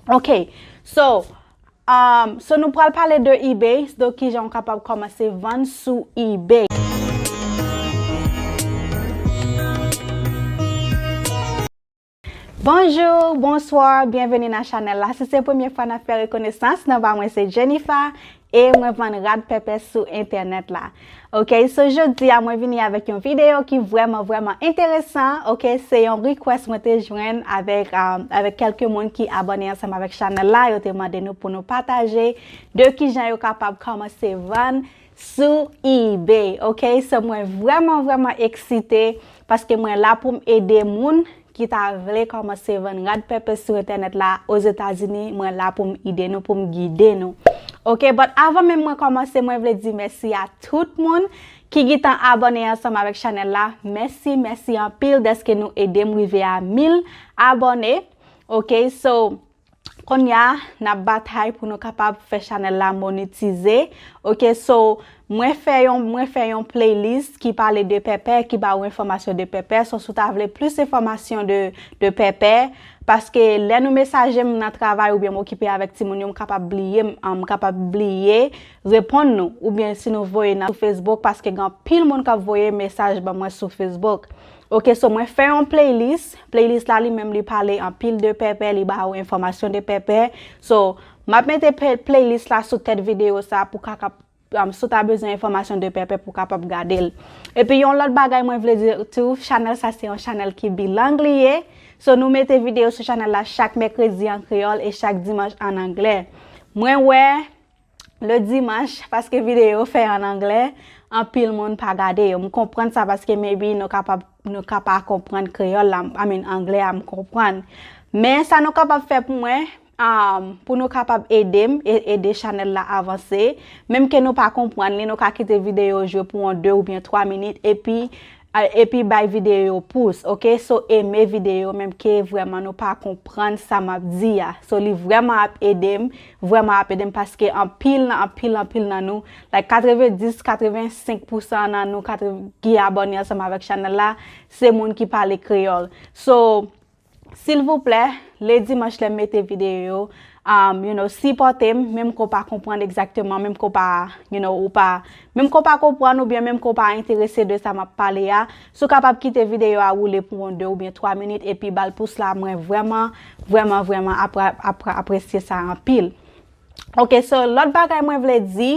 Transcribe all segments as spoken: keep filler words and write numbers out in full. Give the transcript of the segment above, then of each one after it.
Ok, so, um, so nou pral pale de eBay, de kijan w kapab kòmanse vann sou eBay. Bonjou, bonswa, byenveni nan chanèl la. Si se premye fwa n ap fè rekonesans, non pa mwen se Jennifer e mwen vann rad pèpè sou entènèt la. Ok, so jodi a mwen vini avèk yon videyo ki vrèman, vrèman enteresan. Ok, se yon request mwen te jwenn avèk, um, avèk kèlke moun ki abòne ansanm avèk chanèl la. Yo te mande nou pou nou pataje de kijan yo kapab kòmanse vann sou eBay. Ok, so mwen vrèman, vrèman eksite paske mwen la pou m ede moun ki ta vle kòmanse vann rad pèpè sou entènèt la Ozetazini, mwen la pou m ede nou, pou m gide nou. Ok, but avan menm mwen kòmanse, mwen vle di mèsi a tout moun ki gentan abòne ansanm avèk chanèl la. Mèsi, mèsi anpil dèske nou ede m rive a mil abòne. Ok, so, kounye a, n ap batay pou nou kapab fè chanèl la monetize. Ok, so, mwen fè yon, mwen fè yon playlist ki pale de pèpè, ki ba ou enfòmasyon de pèpè. So, si w ta vle plis enfòmasyon de, de pèpè, paske lè nou mesaje m nan travay oubyen m okipe avèk timoun yo, m kapab bliye, m, m kapab bliye reponn nou. Oubyen si nou voye nan Facebook, paske gen anpil moun k ap voye mesaj ban mwen sou Facebook. Ok, so mwen fè yon playlist. Playlist la li menm li pale anpil de pèpè, li ba ou enfòmasyon de pèpè. So, m ap mete pe-, playlist la sou tèt videyo sa pou ka, ka, um, si w ta bezwen enfòmasyon de pèpè pou w kapab gade l. Epi yon lòt bagay mwen vle di tou, chanèl sa se yon chanèl ki bilang li ye. So, nou mete videyo sou chanèl la chak mèkredi an kreyòl e chak dimanch an anglè. Mwen wè le dimanch, paske videyo yo fè an anglè, anpil moun pa gade yo. M konprann sa paske maybe nou kapab, nou ka pa konprann kreyòl la, I mean, anglè a m konprann. Men sa nou kapab fè pou mwen, um, pou nou kapab ede m, e ede chanèl la avanse, menm ke nou pa konprann li, nou ka kite videyo jwe pou yon de oubyen twa minit, epi a, epi bay videyo yo pous, ok? So, eme videyo, menm ke vrèman nou pa konprann sa m ap di a. So, li vrèman ap ede m, vrèman ap ede m, paske anpil nan, anpil, anpil nan nou, like, katrevenndis, katrevensenk pousan nan nou, katreven, ki abòne ansanm avèk chanèl la, se moun ki pale kreyòl. So, silvouplè, le dimanch lè m mete videyo yo, um, you know, sipòte m, menm ke w pa konprann egzakteman, menm ke w pa, you know, ou pa, menm ke w pa konprann oubyen menm ke w pa enterese de sa m ap pale a, si w kapab kite videyo a woule pou yon de oubyen twa minit epi ba l pous la, mwen vrèman, vrèman, vrèman apre-, apre-, apresye sa anpil. Ok, so, lòt bagay mwen vle di,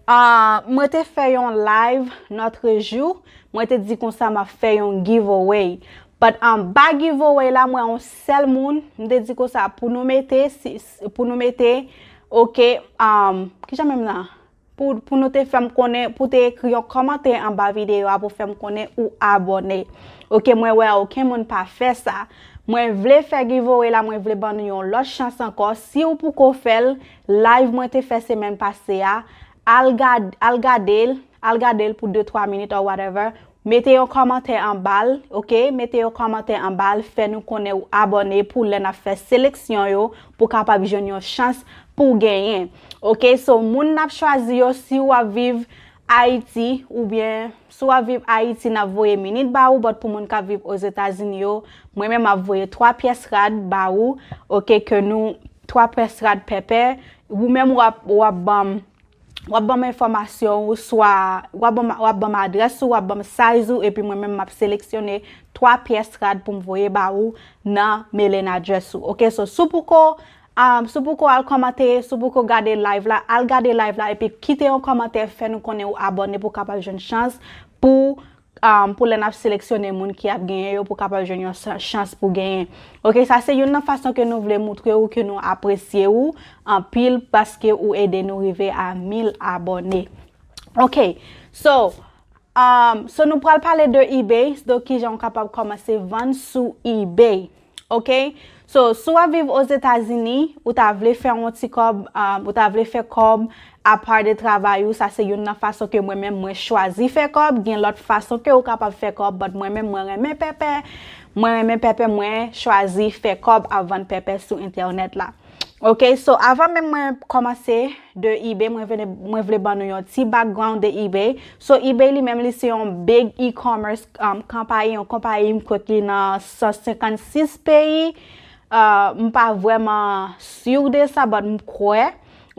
ah, mwen te fè yon live lòt jou, mwen te di konsa m ap fè yon giveaway. But anba giveaway la, mwen yon sèl moun, m te di konsa pou nou mete, si, si, pou nou mete, ok, um, kijan menm nan? Pou, pou nou te fè m konnen, pou te ekri yon kòmantè anba videyo a pou fè m konnen ou abòne. Ok, mwen wè okenn moun pa fè sa. Mwen vle fè giveaway la, mwen vle ban nou yon lòt chans ankò. Si w poko fè l, live mwen te fè semèn pase a, al gad-, al gade l, al gade l pou de twa minit or whatever. Mete yon kòmantè anba l, ok? Mete yon kòmantè anba l, fè nou konnen ou abòne pou lè n ap fè seleksyon yo, pou kapab jwenn yon chans pou w genyen. Ok, so moun n ap chwazi yo, si w ap viv Ayiti, oubyen si w ap viv Ayiti, n ap voye minit ba ou, but pou moun k ap viv Ozetazini yo, mwen menm m ap voye twa pyès rad ba ou, ok, ke nou, twa pyès rad pèpè, ou menm w ap, w ap ban m, w ap ban m enfòmasyon ou, swa w ap ban m, w ap ban m adrès ou, w ap ban m size ou, epi mwen menm m ap seleksyone twa pyès rad pou m voye ba ou nan mailing address ou. Ok, so si w poko Um, si w poko al kòmante, si w poko gade live la, al gade live la epi kite yon kòmantè, fè nou konnen ou abòne pou w kapab jwenn chans pou, um, pou lè n ap seleksyone moun ki ap genyen yo, pou w kapab jwenn yon sa-, chans pou genyen. Ok, sa se youn nan fason ke nou vle moutre ou ke nou apresye ou anpil paske ou ede nou rive a mil abòne. Ok, so, Um, so nou pral pale de eBay, de kijan w kapab kòmanse vann sou eBay. Ok? So, si w ap viv Ozetazini, ou ta vle fè yon ti kòb, um, ou ta vle fè kòb apa de travay ou, sa se youn nan fason ke mwen menm mwen chwazi fè kòb. Gen lòt fason ke ou kapab fè kòb, but mwen menm mwen renmen pèpè. Mwen renmen pèpè, mwen chwazi fè kòb ap vann pèpè sou entènèt la. Ok, so avan menm mwen kòmanse de eBay, mwen vle, mwen vle ban nou yon ti background de eBay. So eBay li menm li se yon big e-commerce, um, konpayi, yon konpayi m kwè ki nan san senkannsis peyi. uh, m pa vrèman si de sa, but m kwè.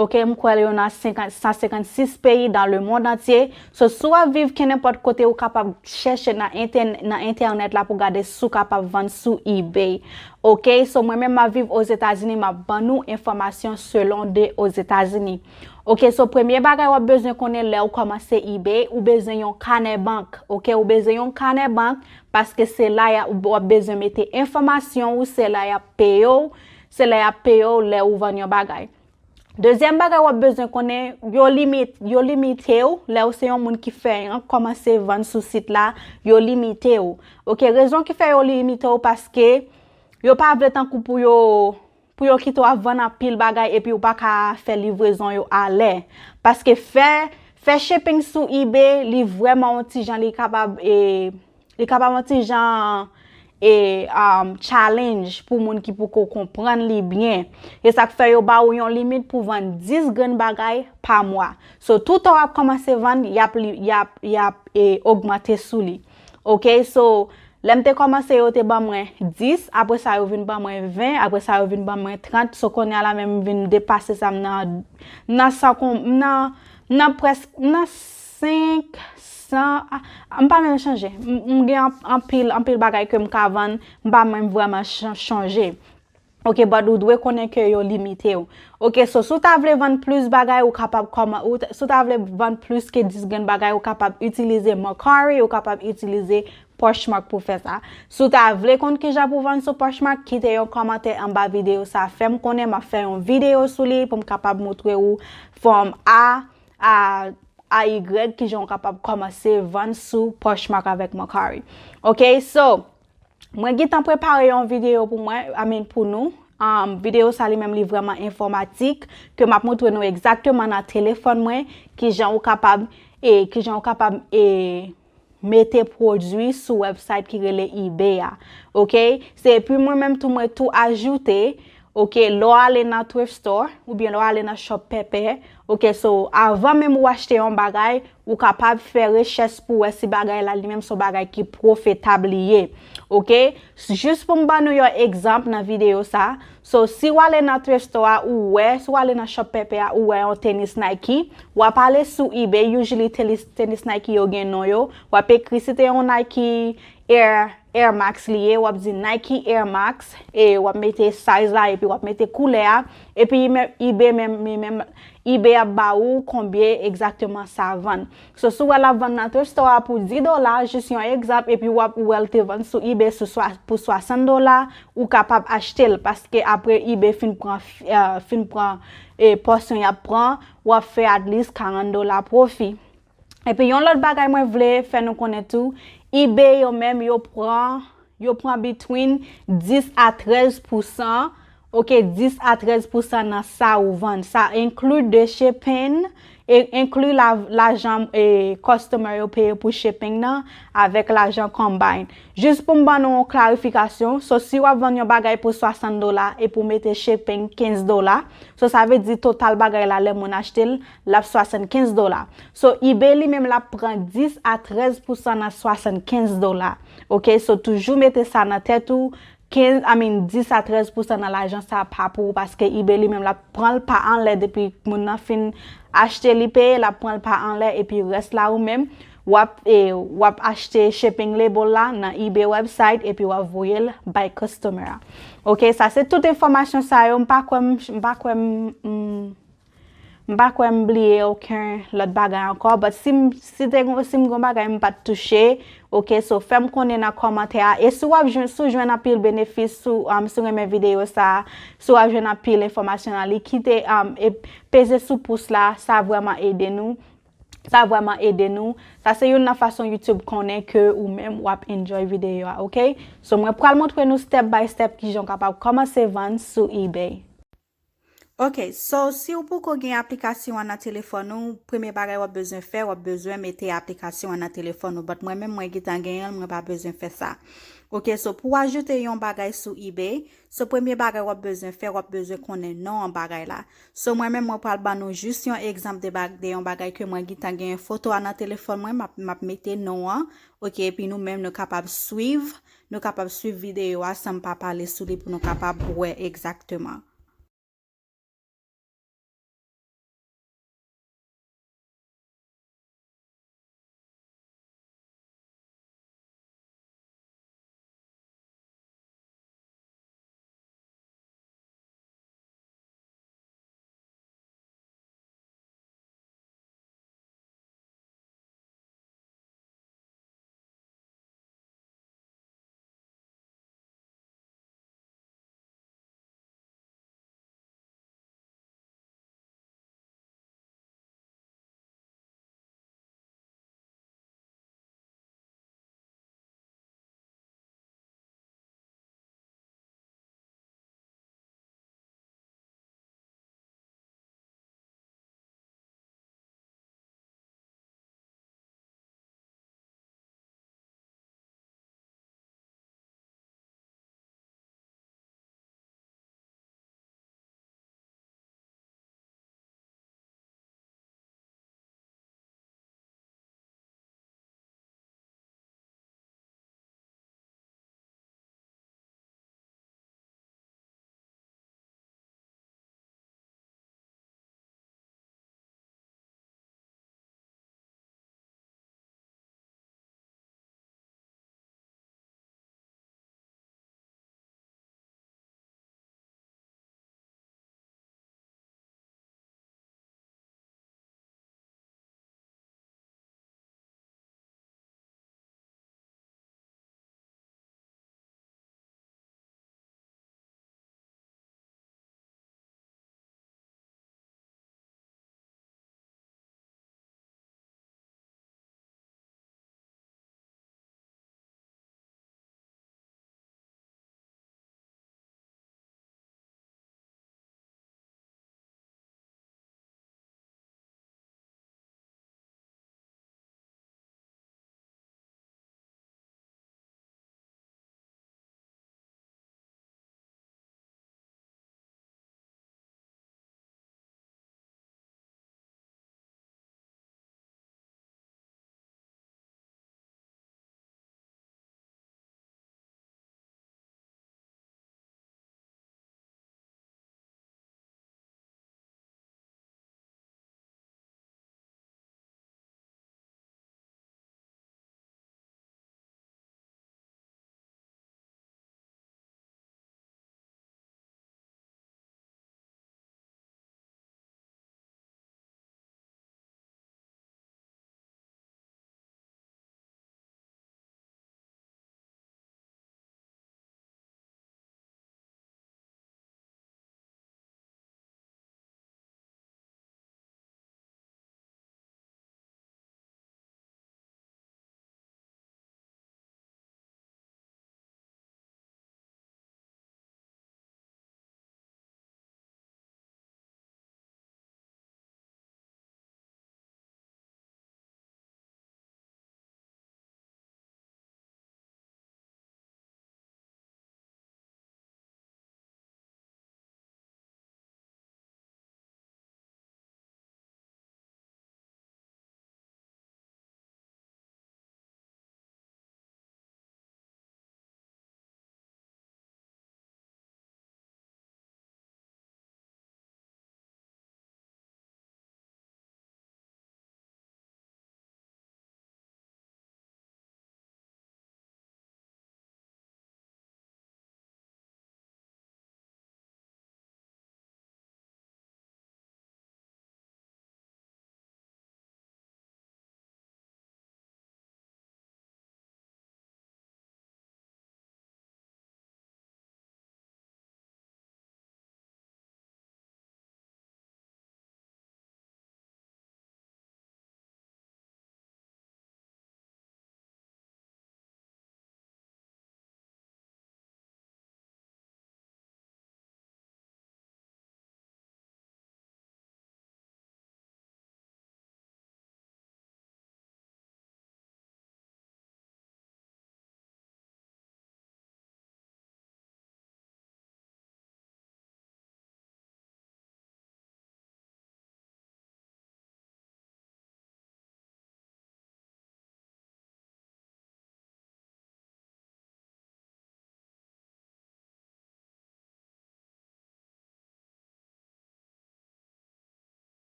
Ok, m kwè yo nan san senkannsis peyi dans le monde entier. So, si w ap viv kenenpòt kote, ou kapab chèche nan entè- nan entènèt la pou gade si w kapab vann sou eBay. Ok, so mwen menm m ap viv Ozetazini, m ap ban nou enfòmasyon selon de Ozetazini. Ok, so premye bagay w ap bezwen konnen lè w kòmanse eBay, ou bezwen yon kanè bank. Ok, ou bezwen yon kanè bank paske se la y a- w ap bezwen mete enfòmasyon ou, se la y ap peye w, se la y ap peye w lè ou vann yon bagay. Dezyèm bagay w ap bezwen konnen, yo limit, yo limite w lè w se yon moun ki fè yon kòmanse vann sou sit la, yo limite w. Ok, rezon ki fè yo limite w paske yo pa vle tankou pou yo pou yo kite w ap vann anpil bagay epi ou pa ka fè livrezon yo alè. Paske fè fè shipping sou eBay, li vrèman yon ti jan li kapab e li kapab yon ti jan e um, challenge pou moun ki poko konprann li byen. E sa k fè yo ba ou yon limit pou vann dis grenn bagay pa mwa. So, toutan w ap kòmanse vann, y ap li- y ap y ap e ogmante sou li. Ok, so lè m te kòmanse yo te ban mwen dis, apre sa yo vin ban mwen ven, apre sa yo vin ban mwen trant, so kounye a la menm m vin depase sa m nan m nan san kon m nan m nan prèsk m nan senk san, ah, m pa menm chanje. M m gen anpil anpil bagay ke m ka vann, m pa menm vrèman chanje. Ok, but ou dwe konnen ke yo limite w. Ok, so si w ta vle vann plis bagay, ou kapab kòman, ou, si w ta vle vann plis ke dis grenn bagay, ou kapab itilize Mercari, ou kapab itilize Poshmark pou fè sa. Si w ta vle konn kijan pou vann sou Poshmark, kite yon kòmantè anba videyo sa, fè m konnen, m ap fè yon videyo sou li pou m kapab montre ou from A a A Y kijan w kapab kòmanse vann sou Poshmark avèk Mercari. Ok, so, mwen gentan prepare yon videyo pou mwen, I mean pou nou. Um, videyo sa li menm li vrèman enfòmatik, ke m ap montre nou egzakteman nan telefòn mwen kijan ou kapab e kijan ou kapab e mete pwodui sou website ki rele eBay a. Ok, se epi mwen menm tou mwen tou ajoute, ok, lè w ale nan thrift store oubyen lè w ale nan shop pèpè, ok, so avan menm ou achte yon bagay, ou kapab fè rechèch pou wè si bagay la li menm se yon bagay ki pwofetab li ye. Ok, jis pou m ban nou yon egzanp nan videyo sa. So, si w ale nan thrift store a, ou wè, si w ale nan shop pèpè a, ou wè yon tenis Nike, w ap ale sou eBay, usually tenis, tenis Nike yo gen non yo, w ap ekri si te yon Nike Air, Air Max li ye, w ap di Nike Air Max, e w ap mete size la, epi w ap mete koulè a, epi eBay menm, li menm, eBay ap ba ou konbyen egzakteman sa vann. So, si w wè l ap vann nan thrift store a pou dis dola, jis yon egzanp, epi w ap wè l te vann sou eBay sou swa, pou swasant dola, ou kapab achte l, paske apre eBay fin pran, eh, fin pran e pòsyon y ap pran, w ap fè at least karant dola pwofi. Epi yon lòt bagay mwen vle fè nou konnen tou, eBay yo menm yo pran, yo pran between dis a trèz pousan, ok, dis a trèz pousan nan sa ou vann. Sa enkli de shipping, e enkli la, lajan e customer yo peye pou shipping nan avèk lajan combine. Jis pou m ban nou yon klarifikasyon, so si w ap vann yon bagay pou swasant dola e pou mete shipping kenz dola, so sa vle di total bagay la lè moun achte l, l ap swasannkenz dola. So eBay li menm l ap pran dis a trèz pousan nan swasannkenz dola. Ok, so toujou mete sa nan tèt ou, kenz, I mean, dis a trèz pousan nan lajan sa pa pou ou, paske eBay li menm l ap pran l pa anlè depi moun nan fin achte li peye, l ap pran l pa anlè, epi rès la ou menm, w ap, e, w ap achte shipping label la nan eBay website, epi w ap voye l bay customer a. Ok, sa se tout enfòmasyon sa yo, m pa kwè m, m pa kwè m, m, m pa kwè m bliye okenn lòt bagay ankò, but si m, si te gon, si m gon bagay m pa t touche, ok, so fè m konnen nan kòmantè a. E si w ap jwenn, si w jwenn anpil benefis, si w, um, si w renmen videyo sa, si w ap jwenn anpil enfòmasyon nan li, kite, um, e peze sou pous la, sa vrèman ede nou. Sa vrèman ede nou. Sa se youn nan fason YouTube konnen ke ou menm w ap enjoy videyo a, ok? So mwen pral montre nou step by step kijan w kapab kòmanse vann sou eBay. Ok, so si w poko gen aplikasyon an nan telefòn ou, premye bagay w ap bezwen fè, w ap bezwen mete aplikasyon an nan telefòn ou. But mwen menm, mwen gentan genyen l, mwen pa bezwen fè sa. Ok, so pou w ajoute yon bagay sou eBay, so premye bagay w ap bezwen fè, w ap bezwen konnen non an bagay la. So mwen menm, mwen pral ban nou jis yon egzanp de, bag, de yon bagay ke mwen gentan genyen foto a nan telefòn mwen, m ap, m ap mete non an, ok, epi nou menm nou kapab swiv, nou kapab swiv videyo a san m pa pale sou li pou nou kapab wè egzakteman.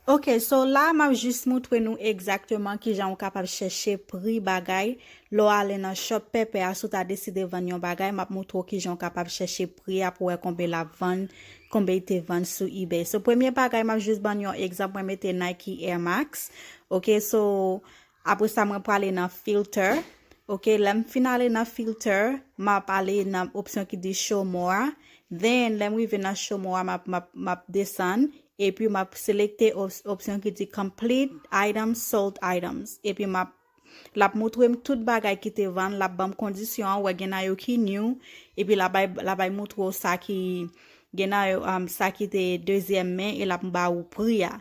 Ok, so la m ap jis moutre nou egzakteman kijan ou kapab chèche pri bagay. Lè w ale nan shop pèpè a, si w ta deside vann yon bagay, m ap moutre w kijan w kapab chèche pri a pou w wè konbe l ap vann, konbe l te vann sou eBay. So premye bagay, m ap jis ban yon egzanp, mwen mete Nike Air Max. Ok, so apre sa, mwen prale nan filter. Ok, lè m fin ale nan filter, m ap ale nan opsyon ki di show more a. Then, lè m rive nan show more a, m ap, m ap, m ap desann. Epi m ap selekte op- opsyon ki di complete items, sold items. Epi m ap, l ap moutre m tout bagay ki te vann, l ap ban m kondisyon an, w wè gen nan yo ki new, epi l ap bay, l ap bay moutre w sa ki, gen nan yo, um, sa ki te dezyèm men, e l ap ba ou pri a.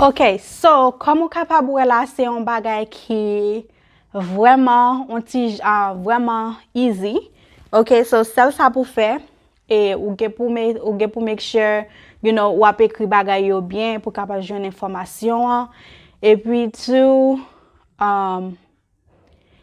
Ok, so, kòm ou kapab wè la, se yon bagay ki vrèman, yon ti, ah, vrèman easy. Ok, so, sèl sa pou fè, e ou gen pou me, ou gen pou make sure, you know, w ap ekri bagay yo byen pou kapab jwenn enfòmasyon an. Epi tou, um,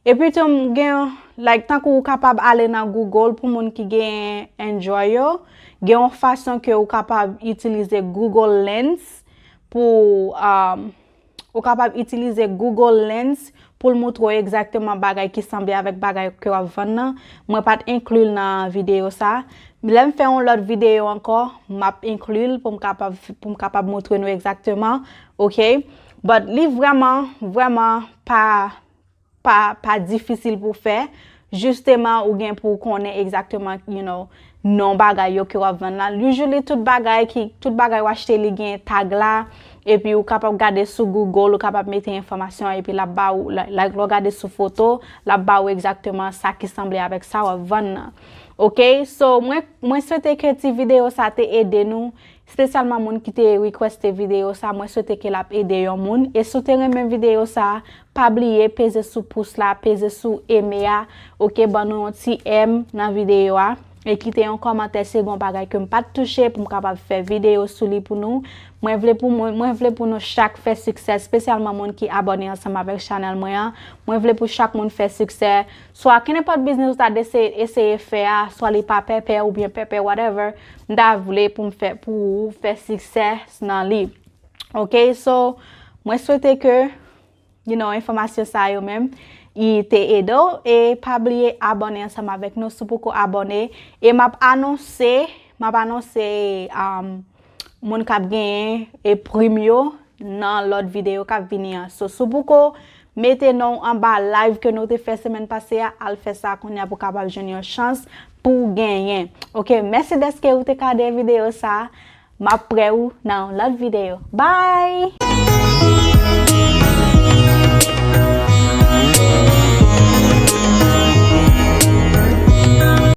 Epi tou, m gen, like, tankou ou kapab ale nan Google pou moun ki gen Android yo, gen yon fason ke ou kapab itilize Google Lens pou, um, ou kapab itilize Google Lens pou l moutre w egzakteman bagay ki sanble avèk bagay ke w ap vann nan. Mwen pa t enkli l nan videyo sa. Lè m fè yon lòt videyo ankò, m ap enkli l pou m kapab, pou m kapab moutre nou egzakteman, ok? But li vrèman, vrèman pa pa, pa difisil pou fè. Jisteman, ou gen pou w konnen egzakteman, you know, non bagay yo ke w ap vann la. Usually, tout bagay ki, tout bagay w achte, li gen tag la, epi ou kapab gade sou Google, ou kapab mete enfòmasyon an, epi l ap ba ou, la, la, lè w gade sou foto, l ap ba ou egzakteman sa ki sanble avèk sa w ap vann nan. Ok, so mwen, mwen swete ke ti videyo sa te ede nou, espesyalman moun ki te requeste videyo sa, mwen swete ke l ap ede yon moun. E si w te renmen videyo sa, pa bliye peze sou pous la, peze sou eme a, ok, ban nou yon ti èm nan videyo a, e kite yon kòmantè si gen yon bagay ke m pa t touche pou m kapab fè videyo sou li pou nou. Mwen vle pou mwen, mwen vle pou nou chak fè siksè, espesyalman moun ki abòne ansanm avèk chanèl mwen an. Mwen vle pou chak moun fè siksè, swa kenenpòt biznis ou ta dese-, eseye fè a, swa li pa pèpè oubyen pèpè, whatever, m ta vle pou m fè, pou ou fè siksè nan li. Ok, so, mwen swete ke, you know, enfòmasyon sa yo menm, i te ede w. E pa bliye abòne ansanm avèk nou si w poko abòne. E m ap anonse, m ap anonse, um, moun k ap genyen e prim yo nan lòt videyo k ap vini an. So, si w poko mete non w anba live ke nou te fè semèn pase a, al fè sa kounye a pou w kapab jwenn yon chans pou w genyen. Ok, mèsi dèske ou te gade videyo sa. M ap wè w nan yon lòt videyo. Bye!